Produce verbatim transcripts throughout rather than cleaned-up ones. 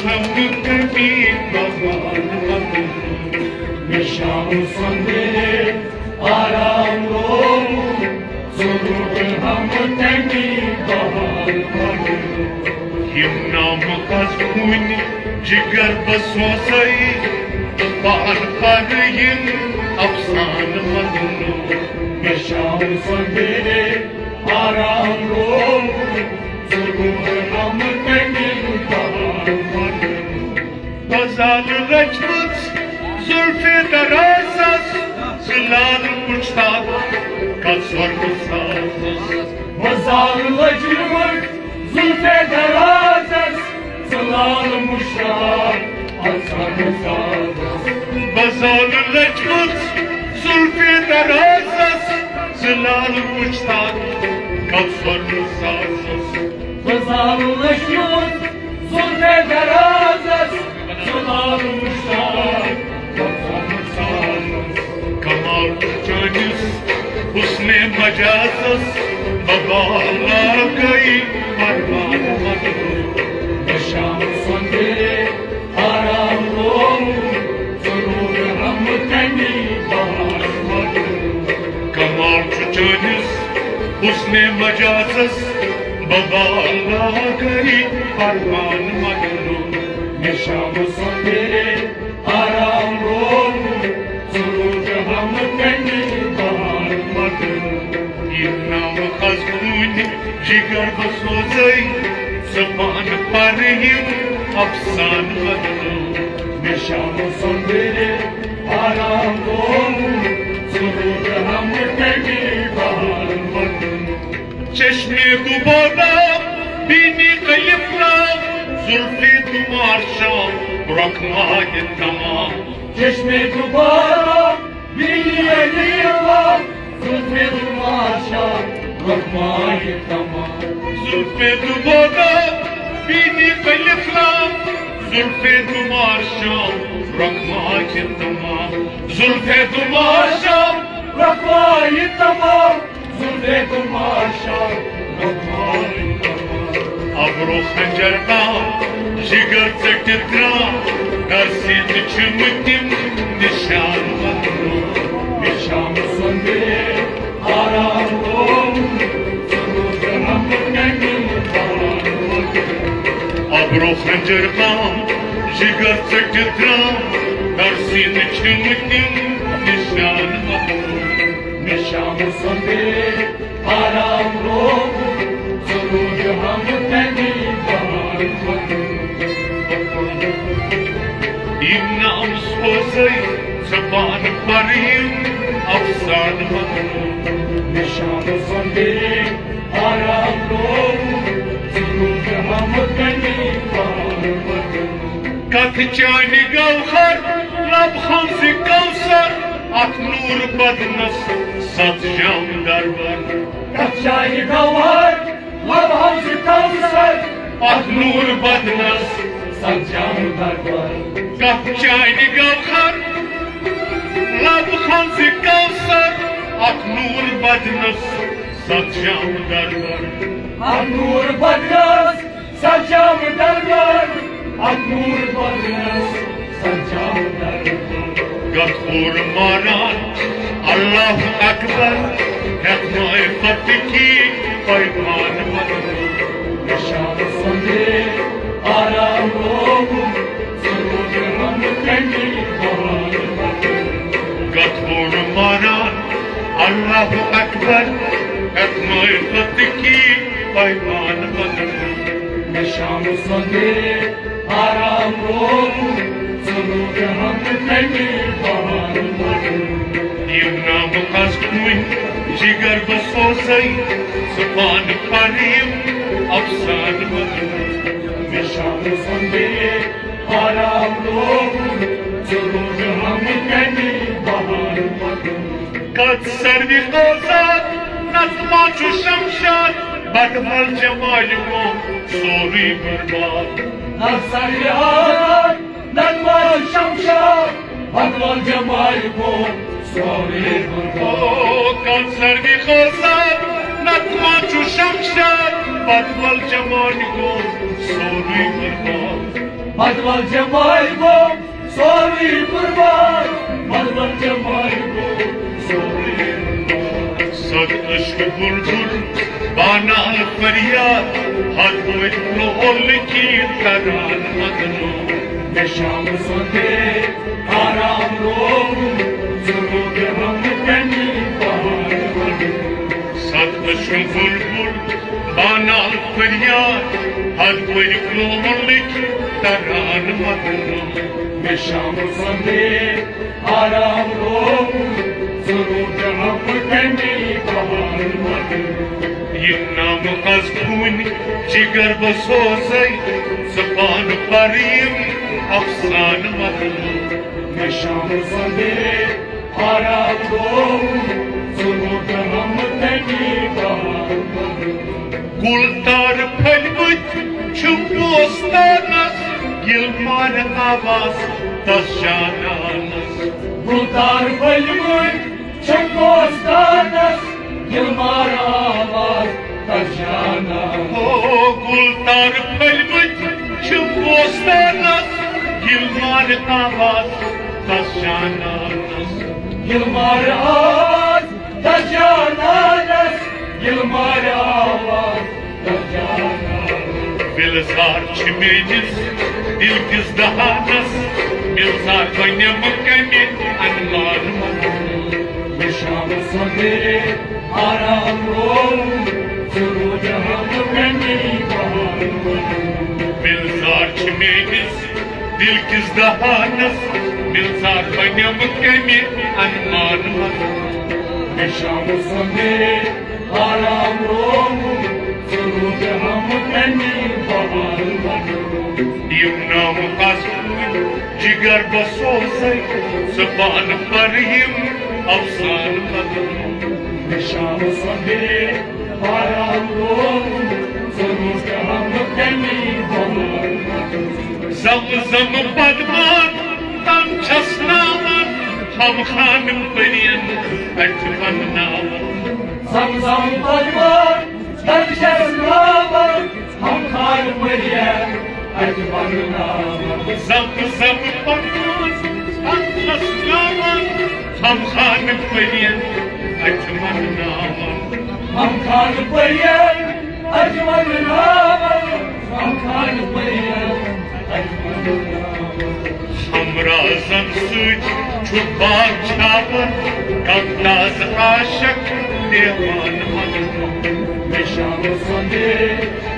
ہم کبھی بہار مگر، مےٚ شام سۄندرِ آرام رووُن، ضروٗر ہم کبھی بہار مگر۔ یِم نامہٕ کس کُنہِ جگر بہٕ سوزے، تہٕ پان پرٕ یِم افسانہٕ مگر۔ مےٚ شام سۄندرِ آرام رووُن، ضروٗر ہم کبھی بہار مگر۔ غزال رچمٕژ زُلفِ درازس، زٕ لال مُشتاق کتھ سۄرمہٕ سازس۔ غزال رچمٕژ زُلفِ درازس، زٕ لال مُشتاق کتھ سۄرمہٕ سازس۔ غزال رچمٕژ زُلفِ درازس، زٕ لال مُشتاق کتھ سۄرمہٕ سازس۔ غزال رچمٕژ زُلفِ درازس، زٕ لال مُشتاق کمال چٲنِس حسنِ مجازس، ببالا گٔے پروان مگر۔ مےٚ شام سۄندرِ آرام رووُن، ضروٗر ہم کبھی بہار مگر۔ کمال چھُ چٲنِس حسنِ مجازس، ببالا گٔے پروان مگر۔ مےٚ شام سۄندرِ آرام رووُن، ضروٗر ہم کبھی بہار مگر۔ یہِ نامہٕ کس کُنہِ جگر بہٕ سوزے، زبان پر یِم افسانہٕ مگر۔ مےٚ شام سۄندرِ آرام رووُن، ضروٗر ہم کبھی بہار مگر۔ چشمِ دوبارہ بینی الف لام، زُلفِ دُمار شام رخمایہِ تمام۔ چشمِ دوبارہ بینی الف لام، زُلفِ دُمار شام رخمایہِ تمام۔ زُلفِ دوبارہ بینی الف لام، زُلفِ دُمار شام رخمایہِ تمام۔ زُلفِ دُمار شام رخمایہِ تمام۔ زُلفِ دُمار شام رخمایہِ تمام۔ ابرو خنجر تام جگر ژٔٹِتھ درٛام، در سیٖنہٕ چھِم تِم نِشان مگر۔ مےٚ شام سۄندرِ آرام رووُن، ضروٗر ہم کبھی بہار مگر۔ ابرو خنجر تام جگر ژٔٹِتھ درٛام، در سیٖنہٕ چھِم تِم نِشان مگر۔ مےٚ شام سۄندرِ آرام رووُن، ضروٗر ہم کبھی بہار مگر۔ یِم نامہٕ سوزے زبان پر یِم افسانہٕ مگر۔ مےٚ شام سۄندرِ آرام رووُن، ضروٗر ہم کبھی بہار مگر۔ کتھ چانہِ گوہر، لب ہنزِ کوثر، اتھ نوٗر بدنس ست جام دربر۔ کتھ چانہِ گوہر، لب ہنزِ کوثر، اتھ نوٗر بدنس ست جام دربر۔ کتھ چانہِ گوہر، لب ہنزِ کوثر، اتھ نوٗر بدنس ست جام دربر۔ اتھ نوٗر بدنس ست جام دربر، اتھ نوٗر بدنس ست جام دربر۔ غفور مانان اللہ اکبر، ہیٚتھ معرفت کی پیمان مگر۔ مےٚ شام سۄندرِ آرام رووُن، ضروٗر ہم کبھی بہار مگر۔ غفور مانان اللہ اکبر، ہیٚتھ معرفت کی پیمان مگر۔ مےٚ شام سۄندرِ آرام رووُن، ضروٗر ہم کبھی بہار مگر۔ یِم نامہٕ کس کُنہِ جگر بہٕ سوزے، زبان پر یِم افسانہٕ مگر۔ مےٚ شام سۄندرِ آرام رووُن، ضروٗر ہم کبھی بہار مگر۔ کتھ سروِ آزاد، نتہٕ ما چھُ شمشاد، بدول جمالہِ گوٚو سورُے برباد۔ کتھ سروِ آزاد، نتہٕ ما چھُ شمشاد، بدول جمالہِ گوٚو سورُے برباد۔ او، کتھ سروِ آزاد، نتہٕ ما چھُ شمشاد، بدول جمالہِ گوٚو سورُے برباد۔ مدول جمال گوٚو سورُے قربان، مدول جمال گوٚو سورُے قربان۔ سد عشق بلبل بانان فریاد، حد وٲتۍ لوہل کی تران مدنو۔ مےٚ شام سۄندے آرام روو، ژٕ روو مےٚ غم کنی بہار مدنو۔ سد عشق بلبل بانان فریاد، حد وٲتۍ لوہل کی تران مدنو۔ مےٚ شام سۄندے آرام روو، ژٕ روو مےٚ غم کنی بہار مدنو۔ یِم نامہٕ از خوٗنہِ جگر بہٕ سوزے، ژٕ پانہٕ پرٕ یِم افسانہٕ مدنو۔ مےٚ شام سۄندے آرام گوٚو، ژٕ روٚٹ ہم تٔمی بہار۔ گُلتار پھٔلمٕتۍ چھِ بوستانس، گِلمار آواز تس جانانس۔ گُلتار پھٔلمٕتۍ چھِ بوستانس، گِلمار آواز تس جانانس۔ او گُلتار پھٔلمٕتۍ چھِ بوستانس، گِلمار آواز تس جانانس۔ گِلمار آواز تس جانانس، گِلمار آواز تس جانانس۔ گُلزار چھِ میٲنِس دِل کِس دہانس، گُلزار بنیمہٕ کمہِ انمان منٛز۔ مےٚ شام سۄندے آرام روو، ژٕ روو جہان کمہِ بہار منٛز۔ گُلزار چھِ میٲنِس دِل کِس دہانس، گُلزار بنیمہٕ کمہِ انمان منٛز۔ مےٚ شام سۄندے آرام روو، ژٕ روو مےٚ غم کمہِ بہار مدنو۔ یِم نامہٕ از خوٗنہِ جگر بہٕ سوزے، ژٕ پانہٕ پرٕ یِم افسانہٕ مدنو۔ مےٚ شام سۄندے آرام روو، ژٕ روو مےٚ غم کمہِ بہار مدنو۔ زم زم پدمان تم چھس ناوان، ہم خان پرین اتھ ونناوان۔ زم زم پدمان تم چھس ناوان، ہم خان پرین اتھ ونناوان۔ زم زم پدمان تم چھس ناوان، ہم خان پرین اتھ ونناوان۔ ہم خان پرین اتھ ونناوان، ہم خان پرین اتھ ونناوان۔ ہمرازن سۭتۍ چھُ بادشاہن، کم تازٕ عاشق دیوان مگن۔ مےٚ شام سۄندے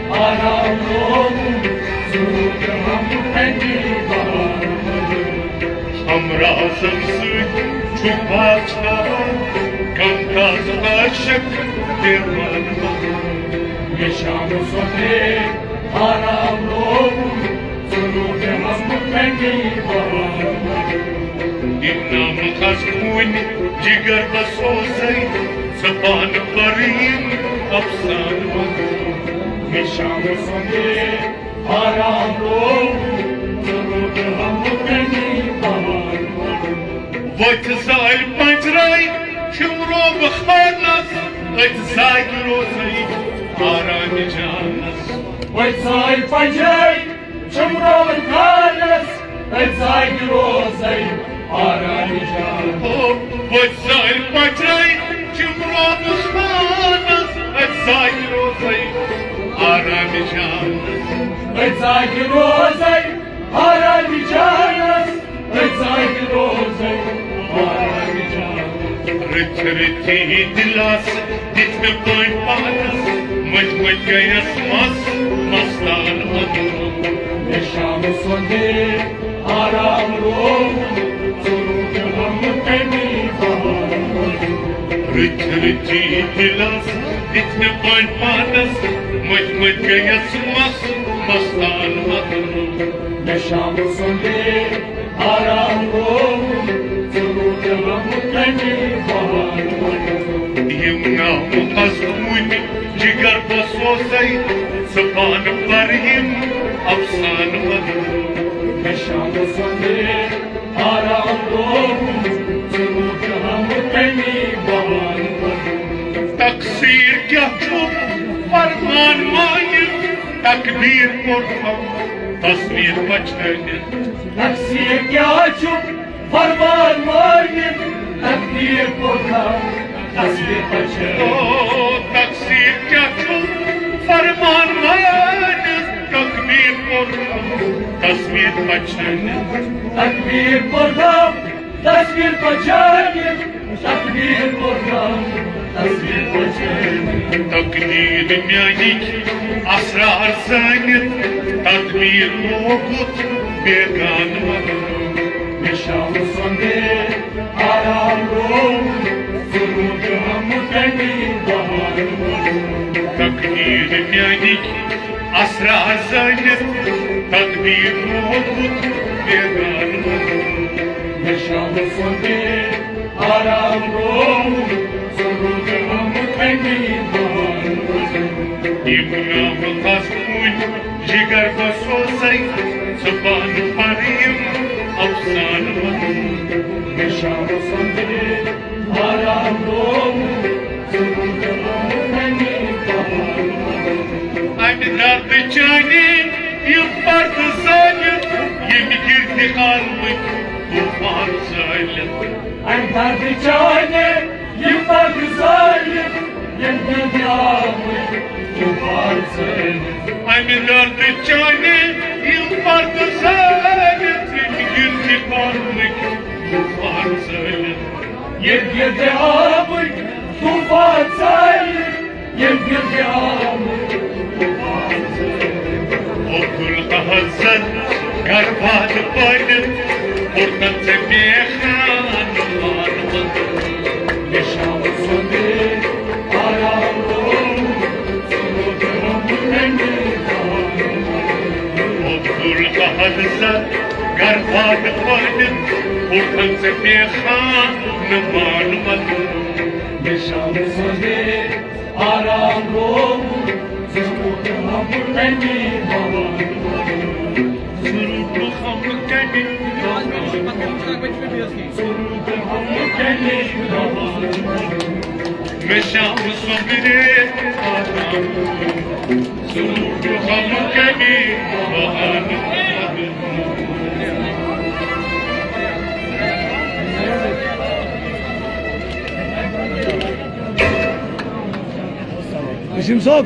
آرام روو، ژٕ روو مےٚ غم کمہِ بہار مدنو۔ ہمرازن سۭتۍ چھُ بادشاہن، کم تازٕ عاشق دیوان مگن۔ مےٚ شام سۄندے آرام روو، ژٕ روو مےٚ غم کمہِ بہار مدنو۔ یِم نامہٕ از خوٗنہِ جگر بہٕ سوزے، ژٕ پانہٕ پرٕ یِم افسانہٕ مدنو۔ مےٚ شام سۄندے آرام روو، ژٕ روو مےٚ غم کمہِ بہار مدنو۔ وۄتھِ زالہِ پنجرے چھِم روبہٕ خانس، أتھۍ زاگہِ روزے آرام جانس۔ وۄتھِ زالہِ پنجرے چھِم روبہٕ خانس، أتھۍ زاگہِ روزے آرام جانس۔ او، وۄتھِ زالہِ پنجرے چھِم روبہٕ خانس، أتھۍ زاگہِ روزے آرام جانس۔ أتھۍ زاگہِ روزے آرام جانس۔ أتھۍ زاگہِ روزے آرام جانس۔ رٕتۍ رٕتۍ دِلس دِتۍ مےٚ پٲنۍ پانس، مٔتۍ مٔتۍ گٔیس مست مستان مدنو۔ مےٚ شام سۄندے آرام روو، ژٕ روو مےٚ غم کمہِ بہار مدنو۔ رٕتۍ رٕتۍ دِلس دِتۍ مےٚ پٲنۍ پانس، مٔتۍ مٔتۍ گٔیس مست مستان مدنو۔ مےٚ شام سۄندے آرام روو، ژٕ روو مےٚ غم کمہِ بہار مدنو۔ یِم نامہٕ از خوٗنہِ جگر بہٕ سوزے، ژٕ پانہٕ پرٕ یِم افسانہٕ مدنو۔ مےٚ شام سۄندے آرام روو، ژٕ روو مےٚ غم کمہِ بہار مدنو۔ تقصیر کیٛاہ چھُ فرمان مٲنِتھ، تقدیر کوٚر تصویر پچھٲنِتھ۔ تقصیر کیٛاہ چھُ فرمان مٲنِتھ؟ تقدیٖر کوٚر تصویر پچھٲنِتھ۔ او، تقصیر کیٛاہ چھُ فرمان مٲنِتھ؟ تقدیٖر کوٚر تصویر پچھٲنِتھ۔ تقدیٖر کوٚر تصویر پچھٲنِتھ۔ تقدیٖر کوٚر تصویر پچھٲنِتھ۔ تقدیٖر میٛانِکۍ اسرار زٲنِتھ، تقدیٖر لوگُت بیگانہٕ وَنُن۔ مےٚ شامہٕ سۄندے آرام روو، ژٕ روٗد غمہٕ کَمہِ بہانہٕ وَنُن۔ تقدیٖر میٛانِکۍ اسرار زٲنِتھ، تقدیٖر لوگُت بیگانہٕ وَنُن۔ مےٚ شامہٕ سۄندے آرام روو، ژٕ روٗد غمہٕ کَمہِ بہانہٕ وَنُن۔ یِم نامہٕ کس کُنہِ جگر بسوسَے، زبان پریم افسانہٕ وَنُن۔ مےٚ شامہٕ سۄندے آرام روو، ژٕ روٗد غمہٕ کَمہِ بہانہٕ وَنُن۔ اَمہِ دردٕ چٲنی یِم پردٕ زٲلِتھ، ییٚمہِ گِردِ عالمٕکۍ طوفان زٲلِتھ۔ اَمہِ دردٕ چٲنی یِم پردٕ زٲلِتھ، ییٚمہِ گِردِ عالمٕکۍ طوفان زٲلِتھ۔ اَمہِ دردٕ چٲنی یِم پردٕ زٲلِتھ، ییٚمہِ گِردِ عالمٕکۍ طوفان زٲلِتھ۔ ییٚمہِ گِردِ عالمٕکۍ طوفان زٲلِتھ۔ ییٚمہِ گِردِ عالمٕکۍ طوفان زٲلِتھ۔ عبدالقاہر زن گرباد پٲلِتھ، کوٚرتن ژےٚ میخانہٕ مان وَنُن۔ مےٚ شامہٕ سۄندے آرام روو، ژٕ روٗد غمہٕ کَمہِ بہانہٕ وَنُن۔ عبدالقاہر زن گرباد پٲلِتھ، کوٚرتن ژےٚ میخانہٕ مان وَنُن۔ مےٚ شامہٕ سۄندے آرام روو، ژٕ روٗد غمہٕ کَمہِ بہانہٕ وَنُن۔ ژٕ روٗد غمہٕ کَمہِ بہانہٕ وَنُن۔ ژٕ روٗد غمہٕ کَمہِ بہانہٕ وَنُن۔ مےٚ شامہٕ سۄندرے آرام روو، ژٕ روٗد غمہٕ کَمہِ بہانہٕ وَنُن۔ نسیم صٲب۔